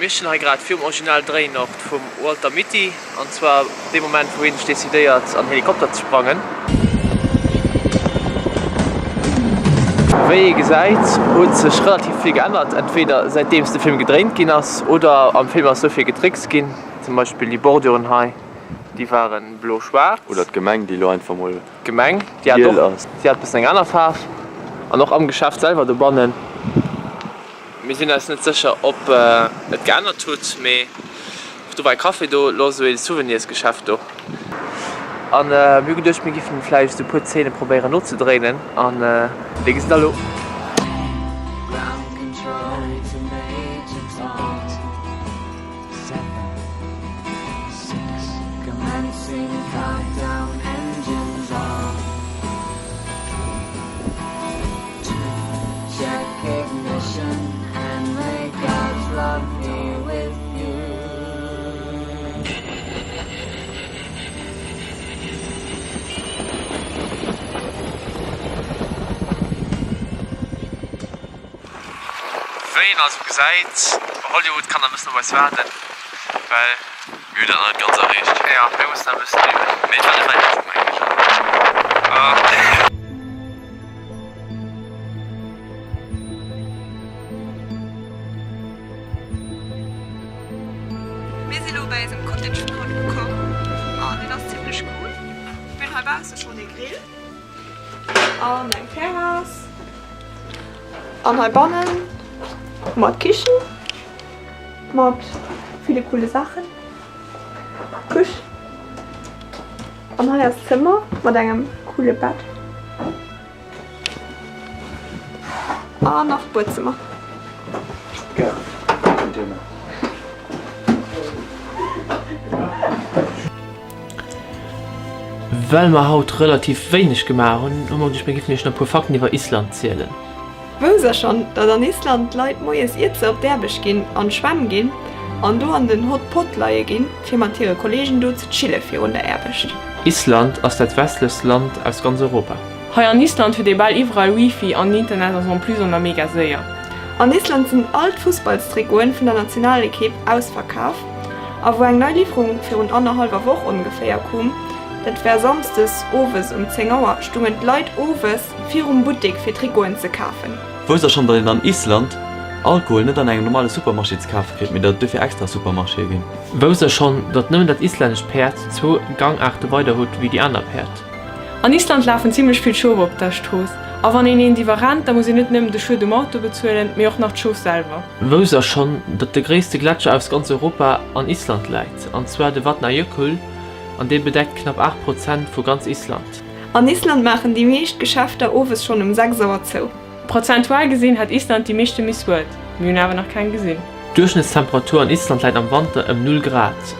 Mir stinn hei grad virum Original Dréinort vum Walter Mitty, an zwar dee Moment wou hien sech decidéiert an den Helikopter ze sprangen. Wéi ee gesäit huet sech relativ vill geännert, entweder säitdeems de Film gedréint ginn ass oder am Film ass souvill getrickst ginn, zum Beispill déi Borduren hei, déi waren blo-schwaarz. Oder d'Gemeng déi elo einfach mol D'Gemeng, déi hat och, déi hat bëssen eng aner Faarf an och am Geschäft selwer dobannen. Mir sinn eis net sécher ob et geännert hutt, mee do war e Café do, elo ass esou ee Souvenirsgeschäft do. An mir hu geduecht mir giffen vläicht esou e puer Zeene probéieren nozedréinen an déi gesitt der elo. Wéi een also gesäit, Hollywood kann nach e bëssen op eis waarden, well. Mir hunn dat nach net ganz erreecht. Jo, mir mussen nach e bëssen üben. Mee et war net wäit ewech, mengen ech. Mir si lo bei eisem Cottage vun haut ukomm an deen ass zimlech cool. Mir hunn hei bausse schonn ee Grill an eng Terrass an hei bannen hu mer d'Kichen mat ville coole Saachen, Couche an hei ass d'Zëmmer mat engem coole Bett. An nach d'Buedzëmmer. Well mer haut relativ wéineg gemaach hunn, hu mer geduecht mir giffen iech nach e puer Fakten iwwer Island zielen. Wousst der schonn, datt an Island d'Leit moies iert se op d'Aarbecht ginn an d'Schwämm ginn an do an den Hot Pot leie ginn, fir mat hire Kollegen do ze chille virun der Aarbecht? Island ass dat westlechst Land aus ganz Europa. Hei an Island huet ee bal iwwerall Wifi an den Internet ass en plus och nach mega séier. An Island sinn all d'Fussballstrikoen vun der Nationalekipp ausverkaf a wou eng nei Liwwerung virun annerhallwer Woch ongeféier koum, dat war Samsdes owes um 10 Auer, stungen d'Leit owes virum Buttek fir Trikoen ze kafen. Wousst der schonn, datt een an Island Alkohol net an engem normale Supermarché ze kafe kritt, mee datt et duerfir extra Supermarchéë ginn? Wousst der schonn, datt nëmmen dat islännescht Päerd zwou Gangaarte weider hutt wéi déi aner Päerd? An Island lafen zimlech vill Schof op der Strooss. A wann een eent iwwerrennt, da muss een net nëmmen de Schued um Auto bezuelen, mee och nach d'Schof selwer. Wousst der schonn, datt de gréisste Gletscher aus ganz Europa an Island läit, an zwar de Vatnajökull, an dee bedeckt knapp 8 Prozent vu ganz Island? An Island maachen déi meescht Geschäfter owes schonn um 6 Auer zou. Prozentual gesinn hat Island déi meeschte Miss World, mir hunn awer nach keng gesinn. D'Duerchschnëttstemperatur an Island läit am Wanter ëm Null Grad.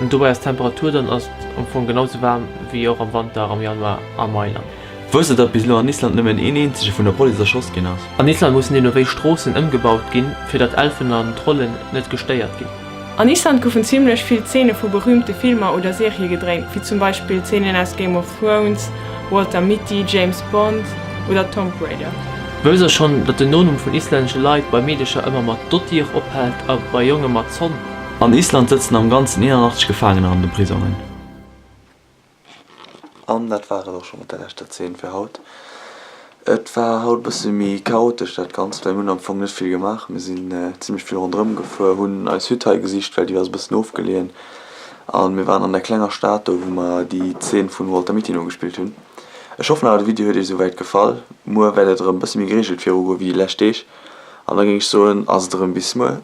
Dobäi ass d'Temperatur dann ass am Fong genau sou waarm wéi och am Wanter am Januar a Mailand. Wousst der, datt bis elo an Island nëmmen een eenzege vun der Police erschoss ginn ass? An Island mussen deemno wéi Stroossen ëmgebaut ginn, fir datt Elfen an Trollen net gestéiert ginn. An Island goufen zimmlech vill Zeene vu berüümte Filmer oder Serië gedréint, wéi zum Beispill Zeenen aus Game of Thrones, Walter Mitty, James Bond oder Tomb Raider. Wousst der schonn, datt den Nonumm vun islännesche Leit bei Meedecher ëmmer mat Dottir ophält a bei Jonge mat son? An Island sëtzen am Ganzen 81 Gefaangener an de Prisongen. An dat war et och scho mat der leschter Zeen fir haut. Et war haut e bësse méi chaotesch dat Ganzt, well mir hunn am Fong net vill gemaach. Mir sinn zimmlech vill ronderëm gefuer, hunn eis Hütt hei gesicht, well déi war sou e bëssen ofgeleeën. A mir waren an der klenger Stad do, wou mer déi Zeen vun Walter Mitty nogespillt hunn. Ech hoffen awer de Video huet iech esouwäit gefall. Muer wäert et erëm e bësse méi gereegelt virugoe wéi déi lescht Deeg. An da géing ech soen, ass et erëm bis muer.